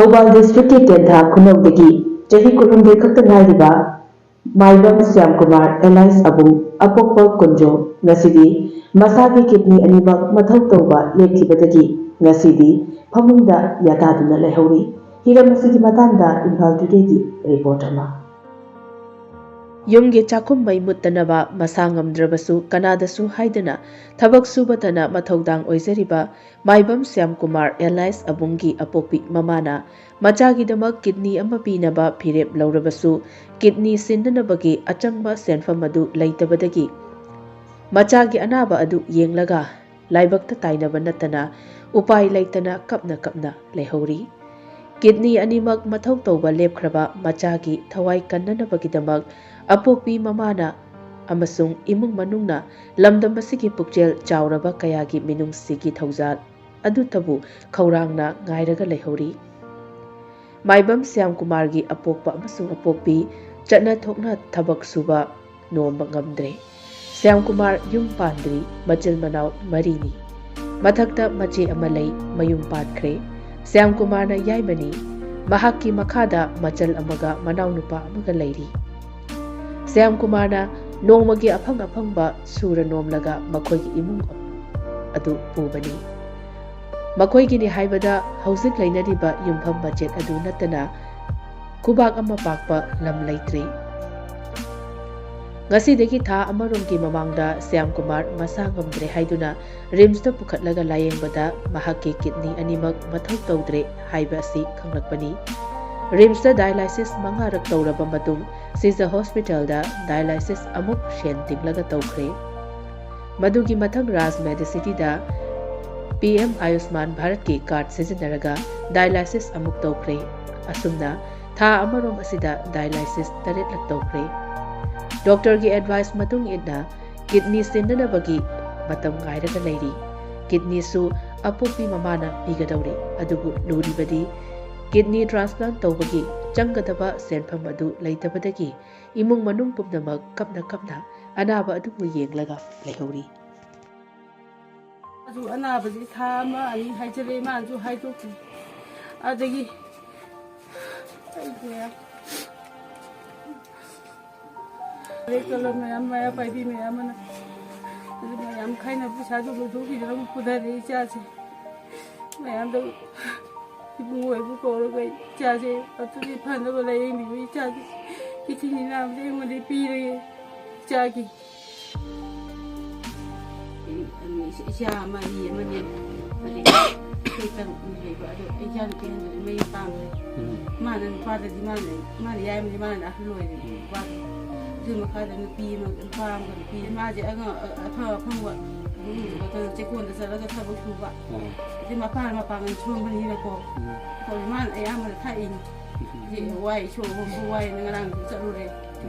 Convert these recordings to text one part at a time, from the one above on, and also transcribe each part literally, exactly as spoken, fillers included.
ꯊꯧꯕꯥꯜ ꯗꯤꯁꯇ꯭ꯔꯤꯛꯀꯤ ꯇꯦꯟꯊꯥ ꯈꯨꯅꯧꯗꯒꯤ ꯆꯍꯤ ꯀꯨꯟꯍꯨꯝꯗꯣꯏ ꯈꯛꯇ ꯉꯥꯏꯔꯤꯕ ꯃꯥꯏꯕꯝ ꯁ꯭ꯌꯥꯝꯀꯨꯃꯥꯔ alias ꯑꯕꯨꯡ, ꯑꯄꯣꯛꯄ ꯀꯨꯟꯖꯣ, ꯉꯁꯤꯗꯤ ꯃꯁꯥꯒꯤ ꯀꯤꯗꯅꯤ ꯑꯅꯤꯃꯛ ꯃꯊꯧ ꯇꯧꯕ ꯂꯦꯞꯈꯤꯕꯗꯒꯤ ꯉꯁꯤꯗꯤ ꯐꯃꯨꯡꯗ ꯌꯥꯇꯥꯗꯨꯅ ꯂꯩꯍꯧꯔꯤ꯫ ꯍꯤꯔꯝ ꯑꯁꯤꯒꯤ ꯃꯇꯥꯡꯗ ꯏꯝꯐꯥꯜ ꯇꯨꯗꯦꯒꯤ ꯔꯤꯄꯣꯔꯠ ꯑꯃ꯫ ꯌꯨꯝꯒꯤ ꯆꯥꯛꯈꯨꯝ ꯃꯩ ꯃꯨꯠꯇꯅꯕ ꯃꯁꯥ ꯉꯝꯗ꯭ꯔꯕꯁꯨ ꯀꯅꯥꯗꯁꯨ ꯍꯥꯏꯗꯅ ꯊꯕꯛ ꯁꯨꯕꯇꯅ ꯃꯊꯧꯗꯥꯡ ꯑꯣꯏꯖꯔꯤꯕ ꯃꯥꯏꯕꯝ ꯁ꯭ꯌꯥꯝꯀꯨꯃꯥꯔ alias ꯑꯕꯨꯡꯒꯤ ꯑꯄꯣꯛꯄꯤ ꯃꯃꯥꯅ ꯃꯆꯥꯒꯤꯗꯃꯛ ꯀꯤꯗꯅꯤ ꯑꯃ ꯄꯤꯅꯕ ꯐꯤꯔꯦꯞ ꯂꯧꯔꯕꯁꯨ, ꯀꯤꯗꯅꯤ ꯁꯤꯟꯅꯅꯕꯒꯤ ꯑꯆꯪꯕ ꯁꯦꯟꯐꯝ ꯑꯗꯨ ꯂꯩꯇꯕꯗꯒꯤ ꯃꯆꯥꯒꯤ ꯑꯅꯥꯕ ꯑꯗꯨ ꯌꯦꯡꯂꯒ ꯂꯥꯏꯕꯛꯇ ꯇꯥꯏꯅꯕ ꯅꯠꯇꯅ ꯎꯄꯥꯏ ꯂꯩꯇꯅ ꯀꯞꯅ ꯀꯞꯅ ꯂꯩꯍꯧꯔꯤ꯫ ꯀꯤꯗꯅꯤ ꯑꯅꯤꯃꯛ ꯃꯊꯧ ꯇꯧꯕ ꯂꯦꯞꯈ꯭ꯔꯕ ꯃꯆꯥꯒꯤ ꯊꯋꯥꯏ ꯀꯟꯅꯅꯕꯒꯤꯗꯃꯛ ꯑꯄꯣꯛꯄꯤ ꯃꯃꯥꯅ ꯑꯃꯁꯨꯡ ꯏꯃꯨꯡ ꯃꯅꯨꯡꯅ ꯂꯝꯗꯝ ꯑꯁꯤꯒꯤ ꯄꯨꯛꯆꯦꯜ ꯆꯥꯎꯔꯕ ꯀꯌꯥꯒꯤ ꯃꯤꯅꯨꯡꯁꯤꯒꯤ ꯊꯧꯖꯥꯜ ꯑꯗꯨꯇꯕꯨ ꯈꯧꯔꯥꯡꯅ ꯉꯥꯏꯔꯒ ꯂꯩꯍꯧꯔꯤ꯫ ꯃꯥꯏꯕꯝ ꯁ꯭ꯌꯥꯝꯀꯨꯃꯥꯔꯒꯤ ꯑꯄꯣꯛꯄ ꯑꯃꯁꯨꯡ ꯑꯄꯣꯛꯄꯤ ꯆꯠꯅ ꯊꯣꯛꯅ ꯊꯕꯛ ꯁꯨꯕ ꯅꯣꯝꯕ ꯉꯝꯗ꯭ꯔꯦ꯫ ꯁ꯭ꯌꯥꯝꯀꯨꯃꯥꯔ ꯌꯨꯝ ꯄꯥꯟꯗ꯭ꯔꯤ, ꯃꯆꯤꯜ ꯃꯅꯥꯎ ꯃꯔꯤꯅꯤ꯫ ꯃꯊꯛꯇ ꯃꯆꯦ ꯑꯃ ꯂꯩ, ꯃꯌꯨꯝ ꯄꯥꯟꯈ꯭ꯔꯦ꯫ ꯁ꯭ꯌꯥꯝꯀꯨꯃꯥꯔꯅ ꯌꯥꯏꯃꯅꯤ꯫ ꯃꯍꯥꯛꯀꯤ ꯃꯈꯥꯗ ꯃꯆꯜ ꯑꯃꯒ ꯃꯅꯥꯎꯅꯨꯄꯥ ꯑꯃꯒ ꯂꯩꯔꯤ꯫ ꯁ꯭ꯌꯥꯝꯀꯨꯃꯥꯔꯅ ꯅꯣꯡꯃꯒꯤ ꯑꯐꯪ ꯑꯐꯪꯕ ꯁꯨꯔ ꯅꯣꯝꯂꯒ ꯃꯈꯣꯏꯒꯤ ꯏꯃꯨꯡ ꯑꯗꯨ ꯄꯨꯕꯅꯤ꯫ ꯃꯈꯣꯏꯒꯤꯅꯤ ꯍꯥꯏꯕꯗ ꯍꯧꯖꯤꯛ ꯂꯩꯅꯔꯤꯕ ꯌꯨꯝꯐꯝ ꯃꯆꯦꯠ ꯑꯗꯨ ꯅꯠꯇꯅ ꯈꯨꯕꯥꯛ ꯑꯃ ꯄꯥꯛꯄ ꯂꯝ ꯂꯩꯇ꯭ꯔꯤ꯫ ꯉꯁꯤꯗꯒꯤ ꯊꯥ ꯑꯃꯔꯣꯝꯒꯤ ꯃꯃꯥꯡꯗ ꯁ꯭ꯌꯥꯝꯀꯨꯃꯥꯔ ꯃꯁꯥ ꯉꯝꯗ꯭ꯔꯦ ꯍꯥꯏꯗꯨꯅ ꯔꯤꯝꯁꯇ ꯄꯨꯈꯠꯂꯒ ꯂꯥꯌꯦꯡꯕꯗ ꯃꯍꯥꯛꯀꯤ ꯀꯤꯗꯅꯤ ꯑꯅꯤꯃꯛ ꯃꯊꯧ ꯇꯧꯗ꯭ꯔꯦ ꯍꯥꯏꯕ ꯑꯁꯤ ꯈꯪꯂꯛꯄꯅꯤ꯫ ꯔꯤꯝꯁꯇ dialysis ꯃꯉꯥꯔꯛ ꯇꯧꯔꯕ ꯃꯇꯨꯡ ꯁꯤꯖ ꯍꯣꯁꯄꯤꯇꯥꯜꯗ dialysis ꯑꯃꯨꯛ ꯁꯦꯟ ꯇꯤꯡꯂꯒ ꯇꯧꯈ꯭ꯔꯦ꯫ ꯃꯗꯨꯒꯤ ꯃꯊꯪ ꯔꯥꯖ ꯃꯦꯗꯤꯁꯤꯇꯤꯗ ꯄꯤ ꯑꯦꯝ ꯑꯌꯨꯁꯃꯥꯟ ꯚꯥꯔꯠꯀꯤ ꯀꯥꯔꯗ ꯁꯤꯖꯤꯟꯅꯔꯒ dialysis ꯑꯃꯨꯛ ꯇꯧꯈ꯭ꯔꯦ꯫ ꯑꯁꯨꯝꯅ ꯊꯥ ꯑꯃꯔꯣꯝ ꯑꯁꯤꯗ dialysis ꯇꯔꯦꯠꯂꯛ ꯇꯧꯈ꯭ꯔꯦ꯫ ꯗꯣꯛꯇꯔꯒꯤ advice ꯃꯇꯨꯡ ꯏꯟꯅ ꯀꯤꯗꯅꯤ ꯁꯤꯟꯅꯅꯕꯒꯤ ꯃꯇꯝ ꯉꯥꯏꯔꯒ ꯂꯩꯔꯤ꯫ ꯀꯤꯗꯅꯤꯁꯨ ꯑꯄꯣꯛꯄꯤ ꯃꯃꯥꯅ ꯄꯤꯒꯗꯧꯔꯤ꯫ ꯑꯗꯨꯕꯨ ꯂꯨꯔꯤꯕꯗꯤ ꯀꯤꯗꯅꯤ transplant ꯇꯧꯕꯒꯤ ꯆꯪꯒꯗꯕ ꯁꯦꯟꯐꯝ ꯑꯗꯨ ꯂꯩꯇꯕꯗꯒꯤ ꯏꯃꯨꯡ ꯃꯅꯨꯡ ꯄꯨꯝꯅꯃꯛ ꯀꯞꯅ ꯀꯞꯅ ꯑꯅꯥꯕ ꯑꯗꯨꯕꯨ ꯌꯦꯡꯂꯒ ꯂꯩꯍꯧꯔꯤ꯫ ꯑꯗꯨ ꯑꯅꯥꯕꯁꯤ ꯊꯥ ꯑꯃ ꯑꯅꯤ ꯍꯥꯏꯖꯔꯦ, ꯃꯥꯅꯁꯨ ꯍꯥꯏꯗꯣꯛꯇꯦ꯫ ꯑꯗꯒꯤ ꯔꯦꯛ ꯇꯣꯂꯣꯞ ꯃꯌꯥꯝ, ꯃꯩꯔꯥ ꯄꯥꯏꯕꯤ ꯃꯌꯥꯝ ꯑꯃꯅ ꯑꯗꯨ ꯃꯌꯥꯝ ꯈꯥꯏꯅ ꯄꯩꯁꯥꯗꯨ ꯂꯣꯏꯊꯣꯛꯈꯤꯗꯅ ꯑꯃꯨꯛ ꯄꯨꯊꯔꯛꯑꯦ ꯏꯆꯥꯁꯦ꯫ ꯃꯌꯥꯝꯗ ꯏꯕꯨꯡ ꯑꯣꯏꯕꯨ ꯀꯧꯔꯒ ꯏꯆꯥꯁꯦ ꯑꯗꯨꯗꯤ ꯐꯅꯕ ꯂꯥꯏꯌꯦꯡꯕꯤꯕ ꯏꯆꯥꯒꯤ ꯀꯤꯠꯅꯤ ꯅꯥꯕꯗ ꯑꯩꯉꯣꯟꯗ ꯄꯤꯔꯒꯦ ꯏꯆꯥꯒꯤ꯫ ꯏꯆꯥ ꯃꯔꯤ ꯑꯃꯅꯦ, ꯑꯗꯩ ꯑꯩꯈꯣꯏ ꯇꯔꯨꯛꯅꯤ ꯂꯩꯕ꯫ ꯑꯗꯣ ꯏꯆꯥ ꯅꯨꯄꯤ ꯑꯍꯟꯗꯨꯗꯤ ꯃꯌꯨꯝ ꯄꯥꯟꯈ꯭ꯔꯦ꯫ ꯎꯝ꯫ ꯃꯥꯅ ꯅꯨꯄꯥꯗꯗꯤ ꯃꯥꯅ, ꯃꯥꯅ ꯌꯥꯏꯃꯗꯤ ꯃꯥꯅ ꯑꯍꯜ ꯑꯣꯏꯔꯦ꯫ ꯎꯝ꯫ ꯅꯨꯄꯥꯗꯤ꯫ ꯑꯗꯨꯒꯤ ꯃꯈꯥꯗ ꯅꯨꯄꯤ ꯑꯃ, ꯅꯨꯄꯥ ꯑꯃꯒ ꯅꯨꯄꯤ꯫ ꯃꯥꯁꯦ ꯑꯉꯥꯡ ꯑ-, ꯑꯐꯪ ꯑꯐꯪꯕ ꯏꯃꯨꯡꯗꯨ ꯈꯛꯇꯅ ꯆꯦꯛꯀꯣꯟꯗ ꯆꯠꯂꯒ ꯊꯕꯛ ꯁꯨꯕ꯫ ꯎꯝ꯫ ꯑꯗꯩ ꯃꯄꯥꯅ ꯃꯄꯥꯡꯒꯜ ꯁꯣꯟꯕꯅꯤꯅꯀꯣ꯫ ꯎꯝ꯫ ꯑꯩꯈꯣꯏ ꯃꯥꯅ ꯑꯌꯥꯝꯕꯅ ꯊꯥꯛꯏꯅꯤ꯫ ꯎꯝ꯫ ꯑꯗꯩ ꯋꯥꯏ ꯁꯣ ꯍꯣꯟꯕ ꯋꯥꯏꯅ ꯉꯔꯥꯡꯁꯨ ꯆꯠꯂꯨꯔꯦ꯫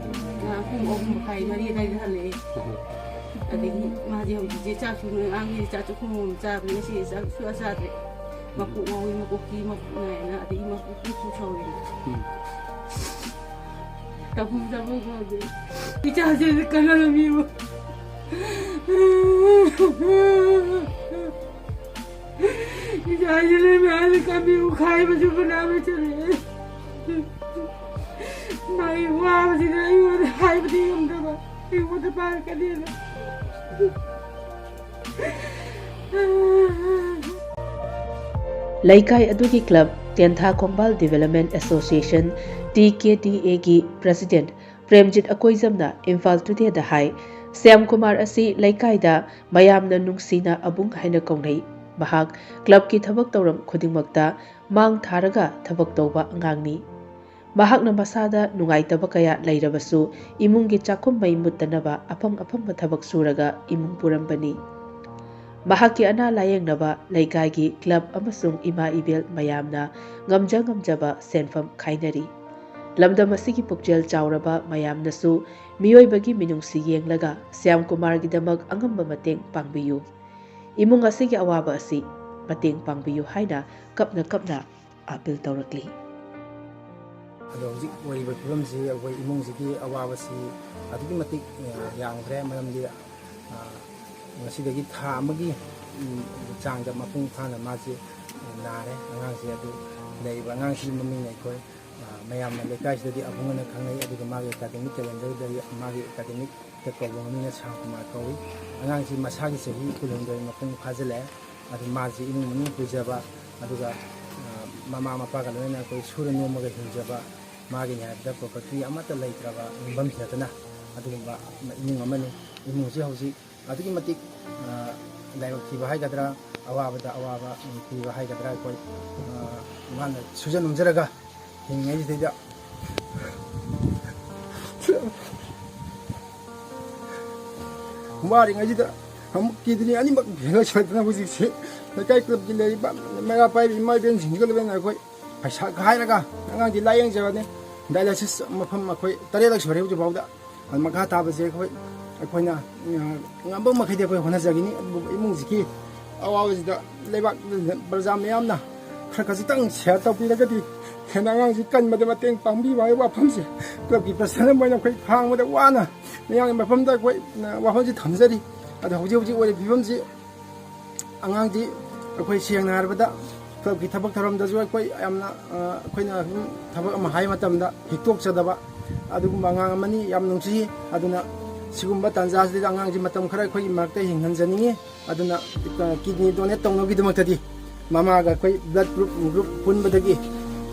ꯉꯔꯥꯡ ꯄꯨꯡ ꯑꯍꯨꯝ ꯃꯈꯥꯏ, ꯃꯔꯤ ꯑꯗꯨꯋꯥꯏꯗ ꯍꯜꯂꯛꯑꯦ꯫ ꯎꯝ꯫ ꯑꯗꯒꯤ ꯃꯥꯗꯤ ꯍꯧꯖꯤꯛꯁꯦ ꯆꯥꯛꯁꯨ, ꯑꯉꯥꯡꯒꯤ ꯆꯥꯛꯁꯨ ꯈꯣꯡ ꯑꯃ ꯆꯥꯕꯅꯤ, ꯉꯁꯤ ꯆꯥꯛ ꯁꯨꯡꯆꯥ ꯆꯥꯗ꯭ꯔꯦ꯫ ꯃꯀꯣꯛ ꯉꯥꯎꯏ, ꯃꯀꯣꯛ ꯀꯤ, ꯃꯀꯣꯛ ꯅꯥꯏꯅ, ꯑꯗꯒꯤ ꯃꯀꯣꯛ ꯀꯨꯠꯁꯨ ꯁꯧꯔꯤꯅꯤ꯫ ꯎꯝ꯫ ꯇꯧꯐꯝ ꯆꯥꯐꯝ ꯈꯪꯗꯦ꯫ ꯏꯆꯥꯁꯤꯡꯁꯦ ꯀꯟꯅꯔꯝꯃꯤꯕ꯫ ꯏꯆꯥꯁꯤꯡꯁꯦ ꯃꯌꯥꯝꯁꯦ ꯀꯥꯝꯕꯤꯌꯨ ꯈꯥꯏꯕꯁꯨ ꯐꯅꯌꯥꯝ ꯆꯠꯂꯛꯑꯦ꯫ ꯃꯥꯒꯤ ꯋꯥꯕꯁꯤꯗ ꯑꯩꯉꯣꯟꯗ ꯍꯥꯏꯕꯗꯤ ꯉꯝꯗꯕ, ꯑꯩꯉꯣꯟꯗ ꯄꯥꯔꯛꯀꯅꯦꯅ꯫ ꯂꯩꯀꯥꯏ ꯑꯗꯨꯒꯤ ꯀ꯭ꯂꯕ ꯇꯦꯟꯊꯥ ꯈꯣꯡꯕꯥꯜ ꯗꯤꯚꯦꯂꯞꯃꯦꯟ ꯑꯦꯁꯣꯁꯤꯌꯦꯁꯟ, ꯇꯤ ꯀꯦ ꯗꯤ ꯑꯦꯒꯤ ꯄ꯭ꯔꯦꯁꯤꯗꯦꯟꯠ ꯄ꯭ꯔꯦꯝꯖꯤꯠ ꯑꯀꯣꯏꯖꯝꯅ ꯏꯝꯐꯥꯜ ꯇꯨꯗꯦꯗ ꯍꯥꯏ, ꯁ꯭ꯌꯥꯝ ꯀꯨꯃꯥꯔ ꯑꯁꯤ ꯂꯩꯀꯥꯏꯗ ꯃꯌꯥꯝꯅ ꯅꯨꯡꯁꯤꯅ ꯑꯕꯨꯡ ꯍꯥꯏꯅ ꯀꯧꯅꯩ꯫ ꯃꯍꯥꯛ ꯀ꯭ꯂꯕꯀꯤ ꯊꯕꯛ ꯊꯧꯔꯝ ꯈꯨꯗꯤꯡꯃꯛꯇ ꯃꯥꯡ ꯊꯥꯔꯒ ꯊꯕꯛ ꯇꯧꯕ ꯑꯉꯥꯡꯅꯤ꯫ ꯃꯍꯥꯛꯅ ꯃꯁꯥꯗ ꯅꯨꯡꯉꯥꯏꯇꯕ ꯀꯌꯥ ꯂꯩꯔꯕꯁꯨ ꯏꯃꯨꯡꯒꯤ ꯆꯥꯛꯈꯨꯝ ꯃꯩ ꯃꯨꯠꯇꯅꯕ ꯑꯐꯪ ꯑꯐꯪꯕ ꯊꯕꯛ ꯁꯨꯔꯒ ꯏꯃꯨꯡ ꯄꯨꯔꯝꯕꯅꯤ꯫ ꯃꯍꯥꯛꯀꯤ ꯑꯅꯥ ꯂꯥꯌꯦꯡꯅꯕ ꯂꯩꯀꯥꯏꯒꯤ ꯀ꯭ꯂꯕ ꯑꯃꯁꯨꯡ ꯏꯃꯥ ꯏꯕꯦꯜ ꯃꯌꯥꯝꯅ ꯉꯝꯖ ꯉꯝꯖꯕ ꯁꯦꯟꯐꯝ ꯈꯥꯏꯅꯔꯤ꯫ ꯂꯝꯗꯝ ꯑꯁꯤꯒꯤ ꯄꯨꯛꯆꯦꯜ ꯆꯥꯎꯔꯕ ꯃꯌꯥꯝꯅꯁꯨ ꯃꯤꯑꯣꯏꯕꯒꯤ ꯃꯤꯅꯨꯡꯁꯤ ꯌꯦꯡꯂꯒ ꯁ꯭ꯌꯥꯝ ꯀꯨꯃꯥꯔꯒꯤꯗꯃꯛ ꯑꯉꯝꯕ ꯃꯇꯦꯡ ꯄꯥꯡꯕꯤꯌꯨ꯫ ꯏꯃꯨꯡ ꯑꯁꯤꯒꯤ ꯑꯋꯥꯕ ꯑꯁꯤ ꯃꯇꯦꯡ ꯄꯥꯡꯕꯤꯌꯨ ꯍꯥꯏꯅ ꯀꯞꯅ ꯀꯞꯅ ꯑꯥꯄꯤꯜ ꯇꯧꯔꯛꯂꯤ꯫ ꯑꯗꯣ ꯍꯧꯖꯤꯛ ꯑꯣꯏꯔꯤꯕ ꯐꯤꯕꯝꯁꯤ ꯑꯩꯈꯣꯏ ꯏꯃꯨꯡꯁꯤꯒꯤ ꯑꯋꯥꯕꯁꯤ ꯑꯗꯨꯛꯀꯤ ꯃꯇꯤꯛ ꯌꯥꯝꯈ꯭ꯔꯦ꯫ ꯃꯔꯝꯗꯤ ꯉꯁꯤꯗꯒꯤ ꯊꯥ ꯑꯃꯒꯤ ꯆꯥꯡꯗ ꯃꯄꯨꯡ ꯐꯥꯅ ꯃꯥꯁꯤ ꯅꯥꯔꯦ꯫ ꯑꯉꯥꯡꯁꯤ ꯑꯗꯨ ꯂꯩꯔꯤꯕ ꯑꯉꯥꯡꯁꯤꯒꯤ ꯃꯃꯤꯡ ꯑꯩꯈꯣꯏ ꯃꯌꯥꯝꯅ ꯂꯩꯀꯥꯏꯁꯤꯗꯗꯤ ꯑꯕꯨꯡ ꯑꯅ ꯈꯪꯅꯩ꯫ ꯑꯗꯨꯒ ꯃꯥꯒꯤ ꯑꯦꯀꯥꯗꯃꯤꯛ ꯀꯦꯂꯦꯟꯗꯔꯗ, ꯃꯥꯒꯤ ꯑꯦꯀꯥꯗꯃꯤꯛꯇ ꯀꯧꯕ ꯃꯃꯤꯡꯅ ꯁꯥꯝ ꯀꯨꯃꯥꯔ ꯀꯧꯏ꯫ ꯑꯉꯥꯡꯁꯤ ꯃꯁꯥꯒꯤ ꯆꯍꯤ ꯀꯨꯟꯍꯨꯝꯗꯣꯏ ꯃꯄꯨꯡ ꯐꯥꯖꯤꯜꯂꯛꯑꯦ꯫ ꯑꯗꯨ ꯃꯥꯁꯤ ꯏꯃꯨꯡ ꯃꯅꯨꯡ ꯄꯨꯖꯕ, ꯑꯗꯨꯒ ꯃꯃꯥ ꯃꯄꯥꯒ ꯂꯣꯏꯅꯅ ꯑꯩꯈꯣꯏ ꯁꯨꯔ ꯅꯣꯝꯃꯒ ꯍꯤꯡꯖꯕ, ꯃꯥꯒꯤꯅꯤ ꯍꯥꯏꯕꯗ ꯄ꯭ꯔꯣꯄꯔꯇꯤ ꯑꯃꯠꯇ ꯂꯩꯇ꯭ꯔꯕ ꯌꯨꯝꯐꯝꯁꯤ ꯅꯠꯇꯅ ꯑꯗꯨꯒꯨꯝꯕ ꯏꯃꯨꯡ ꯑꯃꯅꯤ꯫ ꯏꯃꯨꯡꯁꯤ ꯍꯧꯖꯤꯛ ꯑꯗꯨꯛꯀꯤ ꯃꯇꯤꯛ ꯂꯥꯏꯕꯛ ꯊꯤꯕ ꯍꯥꯏꯒꯗ꯭ꯔꯥ, ꯑꯋꯥꯕꯗ ꯑꯋꯥꯕ ꯊꯤꯕ ꯍꯥꯏꯒꯗ꯭ꯔꯥ, ꯑꯩꯈꯣꯏ ꯃꯥꯅ ꯁꯨꯖ ꯅꯣꯝꯖꯔꯒ ꯍꯤꯡꯉꯤꯉꯩꯁꯤꯗꯩꯗ ꯋꯥꯔꯤꯉꯩꯁꯤꯗ ꯑꯃꯨꯛ ꯀꯤꯗꯅꯤ ꯑꯅꯤꯃꯛ ꯐꯦꯜ ꯑꯣꯏꯁꯤꯜꯂꯛꯇꯅ ꯍꯧꯖꯤꯛꯁꯤ ꯂꯩꯀꯥꯏ ꯀ꯭ꯂꯕꯀꯤ ꯂꯩꯔꯤꯕ ꯃꯩꯔꯥ ꯄꯥꯏꯕ ꯏꯃꯥ ꯏꯕꯦꯟꯁꯤꯡꯁꯤꯒ ꯂꯣꯏꯅꯅ ꯑꯩꯈꯣꯏ ꯄꯩꯁꯥ ꯈꯥꯏꯔꯒ ꯑꯉꯥꯡꯁꯤ ꯂꯥꯏꯌꯦꯡꯖꯕꯅꯤ꯫ ꯗꯥꯏꯂꯥꯏꯁꯤꯁ ꯃꯐꯝ ꯑꯩꯈꯣꯏ ꯇꯔꯦꯠꯂꯛ ꯁꯨꯔꯦ ꯍꯧꯖꯤꯛ ꯐꯥꯎꯗ꯫ ꯑꯗꯨ ꯃꯈꯥ ꯇꯥꯕꯁꯦ ꯑꯩꯈꯣꯏ, ꯑꯩꯈꯣꯏꯅ ꯉꯝꯕ ꯃꯈꯩꯗꯤ ꯑꯩꯈꯣꯏ ꯍꯣꯠꯅꯖꯒꯅꯤ꯫ ꯑꯗꯨꯕꯨ ꯏꯃꯨꯡꯁꯤꯒꯤ ꯑꯋꯥꯕꯁꯤꯗ ꯂꯩꯕꯥꯛ ꯄ꯭ꯔꯖꯥ ꯃꯌꯥꯝꯅ ꯈꯔ ꯈꯖꯤꯛꯇꯪ ꯁꯤꯌꯔ ꯇꯧꯕꯤꯔꯒꯗꯤ ꯍꯦꯟꯅ ꯑꯉꯥꯡꯁꯤ ꯀꯟꯕꯗ ꯃꯇꯦꯡ ꯄꯥꯡꯕꯤꯕ ꯍꯥꯏꯕ ꯋꯥꯐꯝꯁꯦ ꯀ꯭ꯂꯕꯀꯤ ꯄ꯭ꯔꯁꯤꯗꯦꯟ ꯑꯃ ꯑꯣꯏꯅ ꯑꯩꯈꯣꯏ ꯈꯥꯡꯕꯗ ꯋꯥꯅ ꯃꯌꯥꯝꯒꯤ ꯃꯐꯝꯗ ꯑꯩꯈꯣꯏ ꯋꯥꯐꯝꯁꯤ ꯊꯝꯖꯔꯤ꯫ ꯑꯗꯣ ꯍꯧꯖꯤꯛ ꯍꯧꯖꯤꯛ ꯑꯣꯏꯔꯤꯕ ꯐꯤꯕꯝꯁꯤ ꯑꯉꯥꯡꯗꯤ ꯑꯩꯈꯣꯏ ꯁꯦꯡꯅ ꯍꯥꯏꯔꯕꯗ ꯀ꯭ꯂꯕꯀꯤ ꯊꯕꯛ ꯊꯧꯔꯝꯗꯁꯨ ꯑꯩꯈꯣꯏ ꯌꯥꯝꯅ, ꯑ, ꯑꯩꯈꯣꯏꯅ ꯁꯨꯝ ꯊꯕꯛ ꯑꯃ ꯍꯥꯏ ꯃꯇꯝꯗ ꯍꯤꯛꯇꯣꯛꯆꯗꯕ ꯑꯗꯨꯒꯨꯝꯕ ꯑꯉꯥꯡ ꯑꯃꯅꯤ꯫ ꯌꯥꯝ ꯅꯨꯡꯁꯤ꯫ ꯑꯗꯨꯅ ꯁꯤꯒꯨꯝꯕ ꯇꯥꯟꯖꯥꯁꯤꯗ ꯑꯉꯥꯡꯁꯤ ꯃꯇꯝ ꯈꯔ ꯑꯩꯈꯣꯏꯒꯤ ꯃꯔꯛꯇ ꯍꯤꯡꯍꯟꯖꯅꯤꯡꯉꯤ꯫ ꯑꯗꯨꯅ, ꯑ, ꯀꯤꯗꯅꯤ ꯗꯣꯅꯦꯠ ꯇꯧꯅꯕꯒꯤꯗꯃꯛꯇꯗꯤ ꯃꯃꯥꯒ ꯑꯩꯈꯣꯏ ꯕ꯭ꯂꯗ ꯒ꯭ꯔꯨꯞ, ꯒ꯭ꯔꯨꯞ ꯄꯨꯟꯕꯗꯒꯤ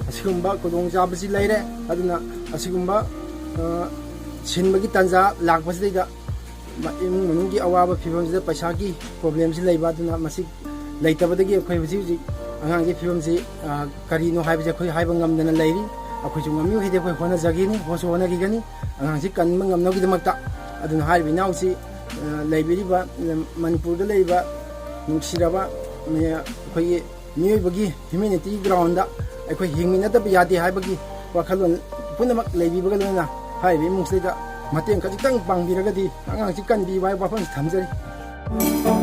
ꯑꯁꯤꯒꯨꯝꯕ ꯈꯨꯗꯣꯡꯆꯥꯕꯁꯤ ꯂꯩꯔꯦ꯫ ꯑꯗꯨꯅ ꯑꯁꯤꯒꯨꯝꯕ, ꯑ, ꯁꯤꯟꯕꯒꯤ ꯇꯥꯟꯖꯥ ꯂꯥꯛꯄꯁꯤꯗꯩꯗ ꯃ-, ꯏꯃꯨꯡ ꯃꯅꯨꯡꯒꯤ ꯑꯋꯥꯕ ꯐꯤꯕꯝꯁꯤꯗ ꯄꯩꯁꯥꯒꯤ ꯄ꯭ꯔꯣꯕ꯭ꯂꯦꯝꯁꯤ ꯂꯩꯕ, ꯑꯗꯨꯅ ꯃꯁꯤ ꯂꯩꯇꯕꯗꯒꯤ ꯑꯩꯈꯣꯏ ꯍꯧꯖꯤꯛ ꯍꯧꯖꯤꯛ ꯑꯉꯥꯡꯒꯤ ꯐꯤꯕꯝꯁꯤ, ꯑ, ꯀꯔꯤꯅꯣ ꯍꯥꯏꯕꯁꯦ ꯑꯩꯈꯣꯏ ꯍꯥꯏꯕ ꯉꯝꯗꯅ ꯂꯩꯔꯤ꯫ ꯑꯩꯈꯣꯏꯁꯨ ꯉꯝꯃꯤꯈꯩꯗꯤ ꯑꯩꯈꯣꯏ ꯍꯣꯠꯅꯖꯒꯤꯅꯤ, ꯍꯣꯠꯁꯨ ꯍꯣꯠꯅꯈꯤꯒꯅꯤ ꯑꯉꯥꯡꯁꯤ ꯀꯟꯕ ꯉꯝꯅꯕꯒꯤꯗꯃꯛꯇ꯫ ꯑꯗꯨꯅ ꯍꯥꯏꯔꯤꯕ ꯏꯅꯥꯎꯁꯤ, ꯑ, ꯂꯩꯕꯤꯔꯤꯕ, ꯑ, ꯃꯅꯤꯄꯨꯔꯗ ꯂꯩꯔꯤꯕ ꯅꯨꯡꯁꯤꯔꯕ, ꯑ, ꯑꯩꯈꯣꯏꯒꯤ ꯃꯤꯑꯣꯏꯕꯒꯤ ꯍ꯭ꯌꯨꯃꯦꯅꯤꯇꯤ ꯒ꯭ꯔꯥꯎꯟꯗ ꯑꯩꯈꯣꯏ ꯍꯤꯡꯃꯤꯟꯅꯗꯕ ꯌꯥꯗꯦ ꯍꯥꯏꯕꯒꯤ ꯋꯥꯈꯜꯂꯣꯟ ꯄꯨꯝꯅꯃꯛ ꯂꯩꯕꯤꯕꯒ ꯂꯣꯏꯅꯅ ꯍꯥꯏꯔꯤꯕ ꯏꯃꯨꯡꯁꯤꯗ ꯃꯇꯦꯡ ꯈꯖꯤꯛꯇꯪ ꯄꯥꯡꯕꯤꯔꯒꯗꯤ ꯑꯉꯥꯡꯁꯤ ꯀꯟꯕꯤꯕ ꯍꯥꯏꯕ ꯋꯥꯐꯝꯁꯤ ꯊꯝꯖꯔꯤ꯫